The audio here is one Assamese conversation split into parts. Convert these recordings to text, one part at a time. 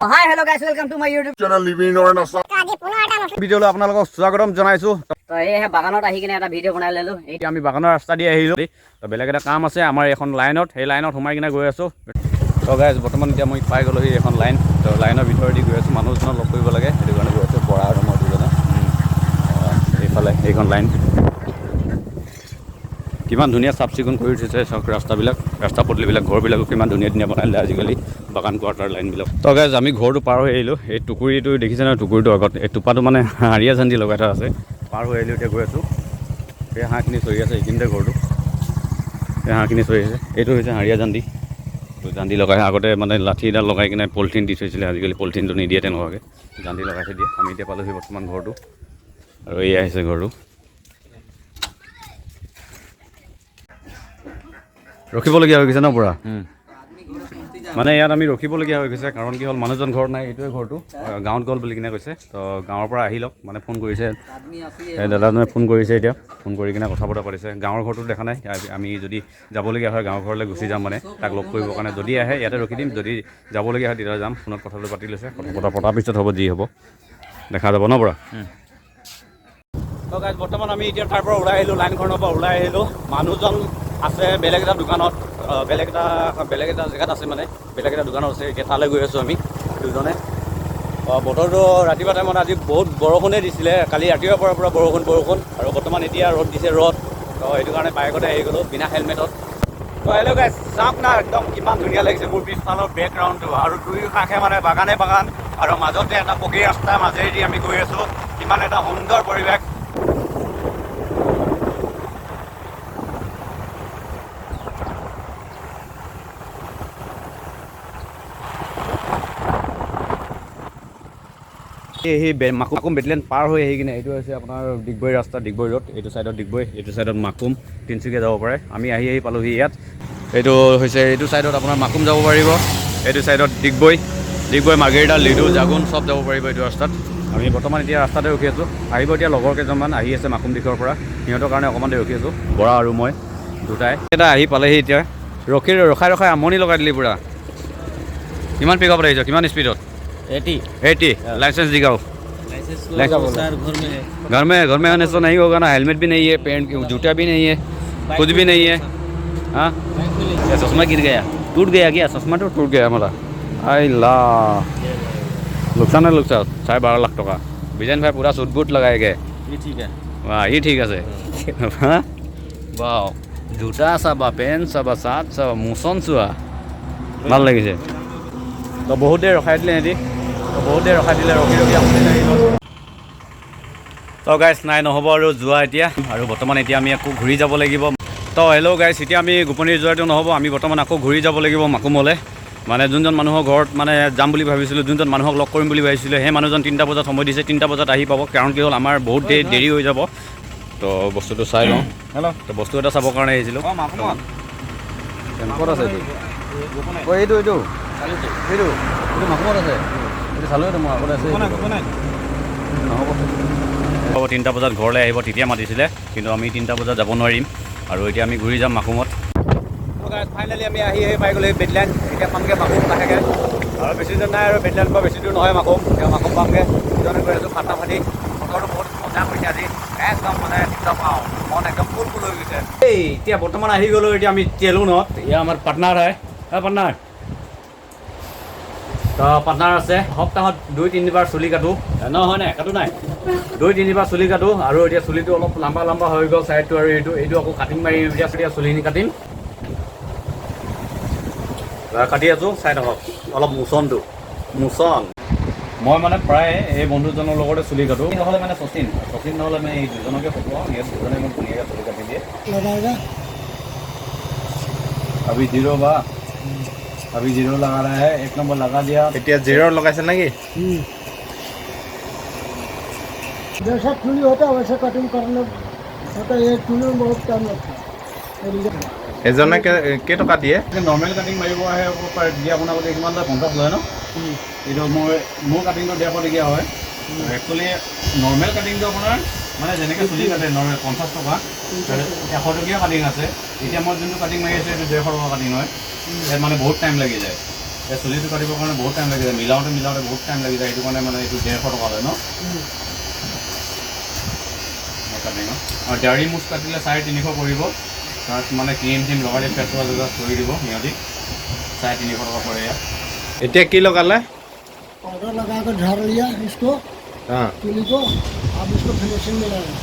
Hi, hello guys, welcome to my YouTube channel Living Oran Assam. ভিডিঅ'লৈ আপোনালোকক স্বাগতম জনাইছোঁ। তো এই বাগানত আহি কিনে এটা ভিডিঅ' বনাই ল'লোঁ এই। এতিয়া আমি বাগানৰ ৰাস্তা দি আহিলোঁ। তো বেলেগ এটা কাম আছে আমাৰ এইখন লাইনত, সেই লাইনত সোমাই কিনে গৈ আছোঁ। তো গাইজ, বৰ্তমান এতিয়া মই পাই গ'লোহি এখন লাইন। তো লাইনৰ ভিতৰেদি গৈ আছোঁ, মানুহজনক লগ কৰিব লাগে, সেইটো কাৰণে গৈ আছোঁ, বৰা আৰু মই দুজনে। এইফালে এইখন লাইন কিমান ধুনীয়া চাফ চিকুণ কৰি থৈছে চাওক। ৰাস্তাবিলাক, ৰাস্তা পদূলিবিলাক, ঘৰবিলাকো কিমান ধুনীয়া ধুনীয়া বনাই দিলে আজিকালি, বাগান কোৱাৰ্টাৰ লাইনবিলাক। তো গাইজ, আমি ঘৰটো পাৰ হৈ আহিলোঁ। এই টুকুৰিটো দেখিছে নহয়? টুকুৰিটো আগত এই টোপাটো মানে হাৰিয়া ঝান্দি লগাই থোৱা আছে। পাৰ হৈ আহিলোঁ, এতিয়া গৈ আছোঁ। এই হাঁহখিনি চৰি আছে, এইখিনিতে ঘৰটো। এই হাঁহখিনি চৰি আছে, এইটো হৈছে হাৰিয়া জান্দি। তো জান্দি লগাই, আগতে মানে লাঠি এডাল লগাই কিনে পলিথিন দি থৈছিলে, আজিকালি পলিথিনটো নিদিয়ে তেনেকুৱাকৈ, জান্দি লগাই থৈ দিয়ে। আমি এতিয়া পালোহি বৰ্তমান ঘৰটো আৰু এয়া আহিছে ঘৰটো। ৰখিবলগীয়া হৈ গৈছে ন পূৰা? মানে ইয়াত আমি ৰখিবলগীয়া হৈ গৈছে, কাৰণ কি হ'ল, মানুহজন ঘৰত নাই। এইটোৱে ঘৰটো, গাঁৱত গ'ল বুলি কিনে কৈছে। তো গাঁৱৰ পৰা আহি লওক, মানে ফোন কৰিছে এই দাদাজনে, ফোন কৰিছে। এতিয়া ফোন কৰি কিনে কথা বতৰা পাতিছে। গাঁৱৰ ঘৰটো দেখা নাই। আমি যদি যাবলগীয়া হয় গাঁৱৰ ঘৰলৈ গুচি যাম, মানে তাক লগ কৰিবৰ কাৰণে। যদি আহে ইয়াতে ৰখি দিম, যদি যাবলগীয়া হয় তেতিয়া যাম। ফোনত কথাটো পাতি লৈছে। কথা বতৰা পতাৰ পিছত হ'ব যি হ'ব দেখা যাব ন পৰা। তো গাইজ, বৰ্তমান আমি এতিয়া তাৰ পৰা ওলাই আহিলোঁ, লাইনখনৰ পৰা ওলাই আহিলোঁ। মানুহজন আছে বেলেগ এটা দোকানত, বেলেগ এটা জেগাত আছে, মানে বেলেগ এটা দোকানত আছে। এতিয়া তালৈ গৈ আছোঁ আমি দুজনে। বতৰটো ৰাতিপুৱা টাইমত আজি বহুত বৰষুণেই দিছিলে। কালি ৰাতিপুৱাৰ পৰা পূৰা বৰষুণ বৰষুণ আৰু বৰ্তমান এতিয়া ৰ'দ দিছে, ৰ'দ। তো সেইটো কাৰণে বাইকতে আহি গ'লোঁ বিনা হেলমেটত। তো হেল্ল' গাইজ, চাওক না, একদম কিমান ধুনীয়া লাগিছে মোৰ পিছফালৰ বেকগ্ৰাউণ্ডটো আৰু দুয়ো কাষে মানে বাগানে বাগান আৰু মাজতে এটা পকী ৰাস্তাৰ মাজেদি আমি গৈ আছোঁ। কিমান এটা সুন্দৰ পৰিৱেশ! এই মাকুম বেটলেন পাৰ হৈ আহি কিনে এইটো হৈছে আপোনাৰ ডিগবৈ ৰাস্তা, ডিগবৈ ৰোড। এইটো ছাইডত ডিগবৈ, এইটো ছাইডত মাকুম, তিনিচুকীয়া যাব পাৰে। আমি আহি আহি পালোহি ইয়াত। এইটো হৈছে, এইটো ছাইডত আপোনাৰ মাকুম যাব পাৰিব, এইটো ছাইডত ডিগবৈ, ডিগবৈ, মাৰ্ঘেৰিটা, লিডু, জাগুন চব যাব পাৰিব এইটো ৰাস্তাত। আমি বৰ্তমান এতিয়া ৰাস্তাতে ৰখি আছোঁ। আহিব এতিয়া, লগৰ কেইজনমান আহি আছে মাকুম দিশৰ পৰা, সিহঁতৰ কাৰণে অকণমান দেৰি ৰখি আছোঁ, বৰা আৰু মই দুটাই। এটা আহি পালেহি। এতিয়া ৰখি ৰখাই ৰখাই আমনি লগাই দিলি পূৰা। কিমান পিকআপত আহিছ? কিমান স্পীডত? 80। 80? लाइसेंस दिखाओ। लाइसेंस सर घर में है। घर में? घर में आने से नहीं होगा ना। हेलमेट भी नहीं है, पैंट, जूता भी नहीं है, कुछ भी नहीं है। हाँ, क्या चश्मा गिर गया? टूट गया क्या? चश्मा तो टूट गया हमारा। आई ला, नुकसान है, नुकसान 12.5 लाख टका। बिजन भाई पूरा सूट बूट लगाए गए। ये ठीक है। वाह, ये ठीक আছে। হা, বাও, জোতা চাবা, পেণ্ট চাবা, চাৰ্ট চাবা, মোচন চোৱা, ভাল লাগিছে। তো বহুত দেৰি ৰখাই দিলে সিহঁতি, তো বহুত দেৰি ৰখাই দিলে, ৰখি ৰখি আমনি লাগি গ'ল। তো গাইছ, নাই, নহ'ব আৰু যোৱা এতিয়া। আৰু বৰ্তমান এতিয়া আমি আকৌ ঘূৰি যাব লাগিব। তো হেল্ল' গাইছ, এতিয়া আমি গোপনীৰ যোৱাটো নহ'ব, আমি বৰ্তমান আকৌ ঘূৰি যাব লাগিব মাকুমলৈ। মানে যোনজন মানুহৰ ঘৰত মানে যাম বুলি ভাবিছিলোঁ, যোনজন মানুহক লগ কৰিম বুলি ভাবিছিলোঁ, সেই মানুহজন 3টা বজাত সময় দিছে, 3টা বজাত আহি পাব। কাৰণ কি হ'ল, আমাৰ বহুত দেৰি দেৰি হৈ যাব। তো বস্তুটো চাই লওঁ। হেল্ল'। তো বস্তু এটা চাবৰ কাৰণে আহিছিলোঁ। অঁ, মাকুমত। ক'ত আছে এইটো? অঁ, এইটো এইটো এইটো এইটো মাকুমত আছে। এইটো চালোৱেতো মই আগতে, আছে। নহ'ব হ'ব, 3টা বজাত ঘৰলৈ আহিব তেতিয়া মাতিছিলে, কিন্তু আমি 3টা বজাত যাব নোৱাৰিম আৰু এতিয়া আমি ঘূৰি যাম মাকুমত। ফাইনেলি আমি আহি আহি পাই গ'লো বেডলাইন। এতিয়া পামগৈ মাকুম লাহেকৈ আৰু বেছি দূৰ নাই আৰু বেডলাইন পৰা বেছি দূৰ নহয় মাকুম। এতিয়া মাকুম পামগৈ। দুজনে গৈ আছোঁ ফাটাফাটি। বতৰটো বহুত মজা কৰিছে আজি, একদম মানে একদম আৰু মন একদম ফুল ফুল হৈ গৈছে। এই এতিয়া বৰ্তমান আহি গ'লোঁ এতিয়া আমি চেলুনত। এয়া আমাৰ পাৰ্টনাৰ হয়, পাৰ্টনাৰ। তো পাৰ্টনাৰ আছে। সপ্তাহত দুই তিনিবাৰ চুলি কাটো নহয় নাই কাটো নাই, দুই তিনিবাৰ চুলি কাটো। আৰু এতিয়া চুলিটো অলপ লম্বা লম্বা হৈ গ'ল ছাইডটো আৰু এইটো আকৌ কাটিং মাৰি এতিয়া এতিয়া চুলিখিনি কাটিম। কাটি আছোঁ, চাই থাকক অলপ মোচনটো, মোচন। মই মানে প্ৰায় এই বন্ধুজনৰ লগতে চুলি কাটো, নহ'লে মানে শচীন, শচীন নহ'লে মানে এই দুজনকে পঠোৱাওঁ। ইয়াত দুজনে মোক ধুনীয়াকৈ চুলি কাটি দিয়ে। अभी जीरो बा, अभी जीरो लगा रहा है, एक नंबर लगा दिया। এতিয়া জিৰ' লগাইছে নেকি? जैसा चुली होता है वैसा कटिंग करने होता है। ये चुली में बहुत टाइम लगता है। এজনে কেইটকা দিয়ে? নৰ্মেল কাটিং মাৰিব আহে দিয়ে, আপোনালোকে কিমান লয়? 50 লয় ন? এইটো মোৰ কাটিংটো 150 টকীয়া হয়। একচুৱেলি নৰ্মেল কাটিংটো আপোনাৰ মানে যেনেকৈ চুলি কাটে নৰ্মেল 50 টকা, 100 টকীয়া কাটিং আছে। এতিয়া মই যোনটো কাটিং মাৰি আছোঁ, এইটো 150 টকা কাটিং হয়। ইয়াত মানে বহুত টাইম লাগি যায়। এই চুলিটো কাটিবৰ কাৰণে বহুত টাইম লাগি যায়, মিলাওঁতে মিলাওঁতে বহুত টাইম লাগি যায়। সেইটো কাৰণে মানে এইটো 150 টকা লয় ন কাটিঙত। আৰু দাড়ি মোচ কাটিলে 350 পৰিব। তাত মানে ক্ৰীম চিম লগাই দিয়ে, ফেচ ৱাছ ৱাছ কৰি দিব সিহঁতি। 350 টকা পৰে ইয়াত। এতিয়া কি লগালে? पाउडर लगा कर झाड़ लिया इसको, অঁ। चूली को। अब इसको फिनिशिंग में लाना।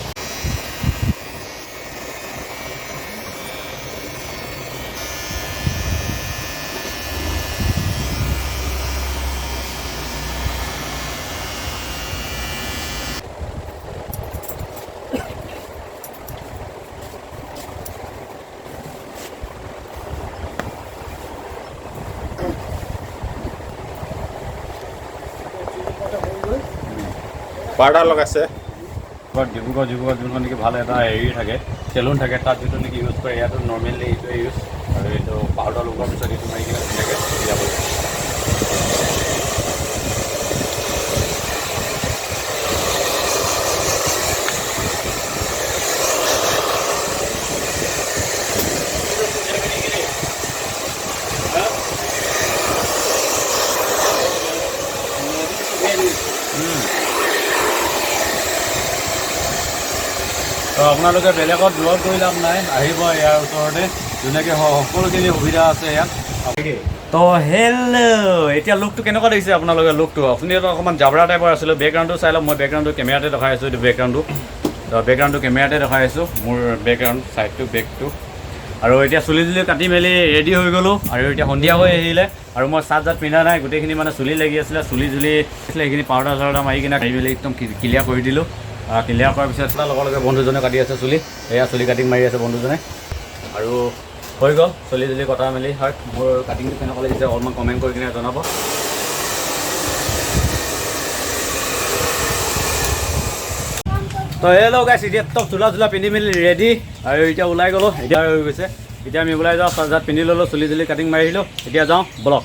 পাউডাৰ লগাইছে। ক'ৰবাত ডিব্ৰুগড় ডিব্ৰুগড় যোনখন নেকি ভাল এটা হেৰি থাকে, চেলুন থাকে, তাত যিটো নেকি ইউজ কৰে, ইয়াতো নৰ্মেলি এইটোৱে ইউজ। আৰু এইটো পাউডাৰ লগোৱাৰ পিছত এইটো মাৰি কিনে ধুনীয়াকৈ যাব লাগে। তো আপোনালোকে বেলেগত দূৰত গৈ লাভ নাই, আহিব ইয়াৰ ওচৰতে ধুনীয়াকৈ সকলোখিনি সুবিধা আছে ইয়াত। তো হেল্ল', এতিয়া লুকটো কেনেকুৱা দেখিছে আপোনালোকে? লুকটো আপুনি অকণমান জাবৰা টাইপৰ আছিলে। বেকগ্ৰাউণ্ডটো চাই লওক, মই বেকগ্ৰাউণ্ডটো কেমেৰাতে দেখাই আছোঁ। এইটো বেকগ্ৰাউণ্ডটো, তো বেকগ্ৰাউণ্ডটো কেমেৰাতে দেখাই আছোঁ, মোৰ বেকগ্ৰাউণ্ড ছাইডটো বেকটো। আৰু এতিয়া চুলি তুলি কাটি মেলি ৰেডি হৈ গ'লোঁ। আৰু এতিয়া সন্ধিয়া হৈ আহিলে আৰু মই চাৰ্ট জাত পিন্ধা নাই, গোটেইখিনি মানে চুলি লাগি আছিলে, চুলি জুলি আছিলে, সেইখিনি পাউডাৰ চাউডাৰ মাৰি কিনে কাটি মেলি একদম ক্লিয়াৰ কৰি দিলোঁ। ক্লিয়াৰ কৰাৰ পিছত তাৰ লগে লগে বন্ধুজনে কাটি আছে চুলি, এয়া চুলি কাটিং মাৰি আছে বন্ধুজনে। আৰু হৈ গ'ল চুলি তুলি কটা মেলি। হয়, মোৰ কাটিংটো কেনেকুৱা লাগিছে অকণমান কমেণ্ট কৰি কিনে জনাব। তো হেল্ল' গাইছ, এতিয়া টপ চোলা চোলা পিন্ধি মেলি ৰেডি আৰু এতিয়া ওলাই গ'লোঁ। এতিয়া হৈ গৈছে, এতিয়া আমি ওলাই যাওঁ। চাৰ্ট পিন্ধি ল'লোঁ, চুলি তুলি কাটিং মাৰি আহিলোঁ, এতিয়া যাওঁ বলক।